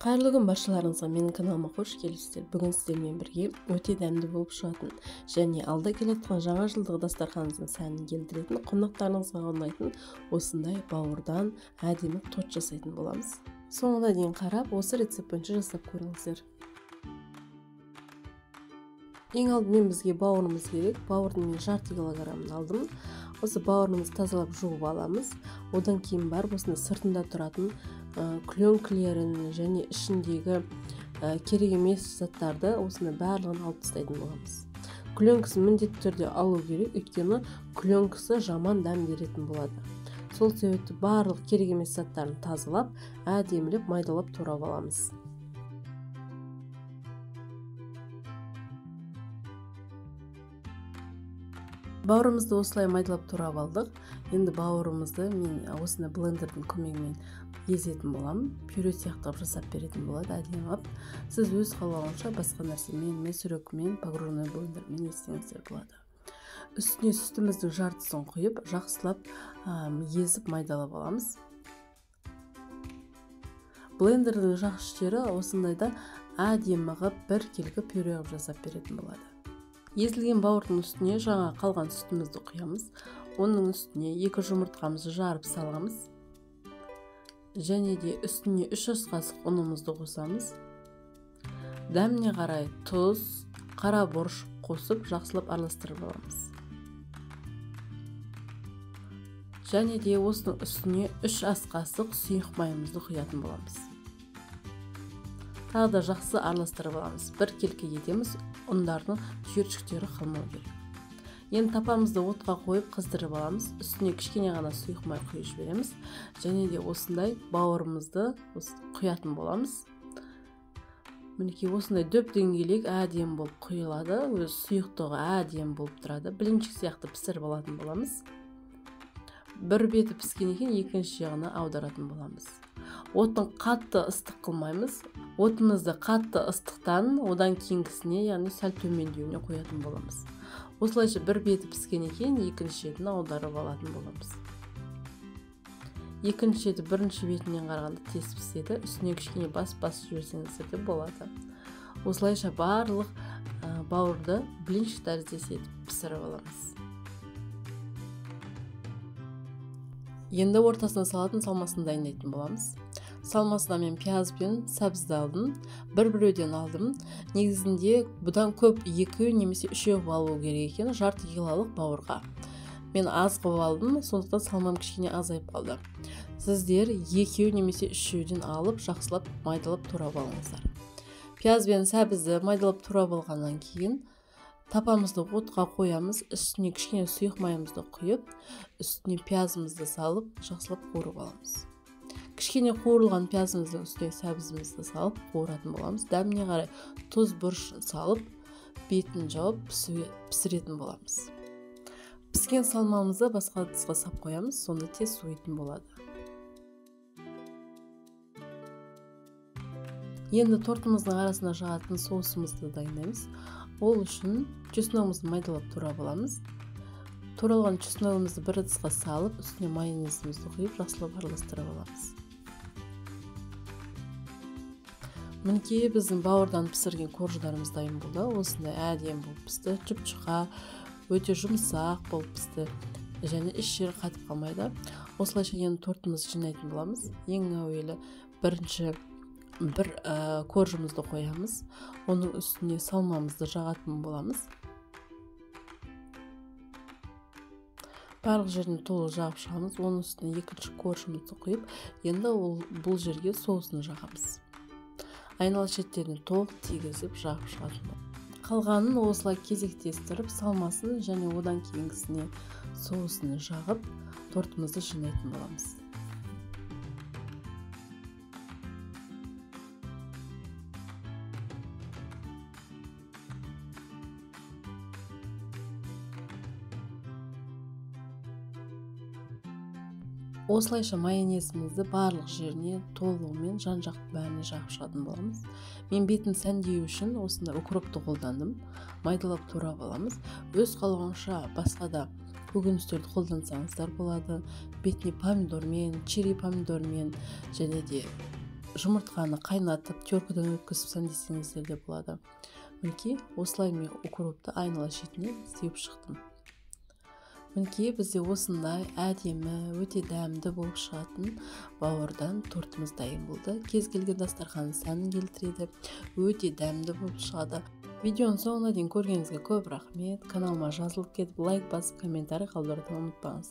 Қайырлы күн баршаларыңызға, менің каналыма қош келіпсіздер. Бүгін сіздермен бірге өте дәмді болып шығатын және алда келе жатқан жаңа жылдық дастарханыңыздың сәнін келтіретін, қонақтарыңызға ұнайтын осындай бауырдан әдемі торт жасайтын боламыз. Соңына дейін қарап, осы рецепт бойынша жасап көріңіздер. Ең алдымен бізге бауырымыз керек. Бауырдың мен жарты килограммын алдым. Осы бауырымызды тазалап жуып аламыз. Одан кейін барып осындай сыртында тұратын кленкілерін және ішіндегі керек емес заттарды осындай барлығын алып тастайтын боламыз. Кленкісін міндетті түрде алу керек, өйткені кленкісі жаман дәм беретін болады. Сол себепті барлық керек емес заттарын тазалап, әдемілеп майдалап турап аламыз. Бауырымызды осылай майдалап турап алдық. Енді бауырымызды мен осындай блендердің көмегімен езетін боламын. Пюре сияқты қылып жасап беретін болады, әдемі қылып. Сіз өз қалауыңызша басқа нәрсемен, мясорубкамен, погружной блендермен езсеңіздер болады. Үстіне сүтіміздің жартысын құйып, жақсылап езіп майдалап аламыз. Блендердің жақсы жері осындайда әдемі қылып біркелкі пюре қылып жасап беретін болады. Езілген бауырдың үстіне жаңа қалған сүтімізді құямыз. Оның үстіне 2 жұмыртқамызды жарып саламыз. Және де үстіне 3 ас қасық ұнымызды қосамыз. Дәміне қарай тұз, қара бұрыш қосып жақсылап араластырып аламыз. Және де осының үстіне 3 ас қасық сұйық майымызды құятын боламыз. Тағы да жақсы араластырып аламыз. Біркелкі етеміз, ұндардың түйіршіктері қалмау керек. Енді тапамызды отқа қойып қыздырып аламыз. Үстіне кішкене ғана сұйық май құйып жібереміз. Және де осындай бауырымызды құятын боламыз. Мінекей осындай дөп-дөңгелек әдемі болып құйылады. Өз сұйықтығы әдемі болып тұрады. Блинчик сияқты пісіріп алатын боламыз. Бір беті піскен екен, екінші жағына аударатын боламыз. Отын қатты ыстық қылмаймыз. Отымызды қатты ыстықтан, одан кейінгісіне, яғни сәл төмендеуіне қоятын боламыз. Осылайша бір беті піскен екен, екінші бетін аударып алатын боламыз. Екінші беті бірінші бетінен қарағанда тез піседі. Үстіне кішкене бас-бас жіберсеңіздер де болады. Осылайша барлық бауырды блинчик тәріздес етіп пісіріп аламыз. Енді ортасына салатын салмасын дайындайтын боламыз. Салмасына мен пияз бен сәбізді алдым, бір-біреуден алдым. Негізінде бұдан көп 2 немесе 3 алу керек екен, жарты килолық бауырға. Мен аз қылып алдым, сондықтан салмам кішкене азайып қалды. Сіздер 2 немесе 3-ден алып, жақсылап майдалап турап алыңыздар. Пияз бен сәбізді майдалап турап алғаннан кейін тапамызды отқа қоямыз, үстіне кішкене сұйық майымызды құйып, үстіне пиязымызды салып, жақсылап қуырып аламыз. Кішкене қуырылған пиязымыздың үстіне сәбізімізді салып, қуыратын боламыз. Дәміне қарай тұз, бұрыш салып, бетін жауып пісіретін боламыз. Піскен салмамызды басқа ыдысқа сап қоямыз, сонда тез суитын болады. Енді тортымыздың арасына жағатын соусымызды дайындаймыз. Ол үшін чесногымызды майдалап турап аламыз. Туралған чесногымызды бір ыдысқа салып, үстіне майонезімізді құйып, жақсылап араластырып аламыз. Мінекей біздің бауырдан пісірген корждарымыз дайын болды. Осындай әдемі болып пісті, жұп-жұқа, өте жұмсақ болып пісті және еш жері қатып қалмайды. Осылайша енді тортымызды жинайтын боламыз. Ең әуелі бірінші бір коржымызды қоямыз, оның үстіне салмамызды жағатын боламыз. Барлық жерін толық жағып шығамыз, оның үстіне екінші коржымызды құйып, енді бұл жерге соусын жағамыз. Айнала шеттерін толық тигізіп жағып шығатын боламыз. Қалғанын осылай кезектестіріп, салмасын және одан кейінгісіне соусын жағып, тортымызды жинайтын боламыз. Осылайша майонезімізді барлық жеріне толығымен жан-жақты бәріне жағып шығатын боламыз. Мен бетін сәндеу үшін осындай укропты қолдандым. Майдалап турап аламыз. Өз қалауыңызша басқа да көкөністерді қолдансаңыздар болады. Бетіне помидормен, черри помидормен және де Жұмыртқаны қайнатып, теркадан өткізіп сәндесеңіздер де болады. Мінекей, осылай мен укропты айнала шетінен сеуіп шықтым. Мінекей, бізде осындай әдемі, өте дәмді болып шығатын бауырдан тортымыз дайын болды. Кез келген дастарханның сәнін келтіреді, өте дәмді болып шығады. Видеоның соңына дейін көргеніңізге көп рахмет. Каналыма жазылып кетіп, лайк басып, комментарий қалдыруды ұмытпаңыз.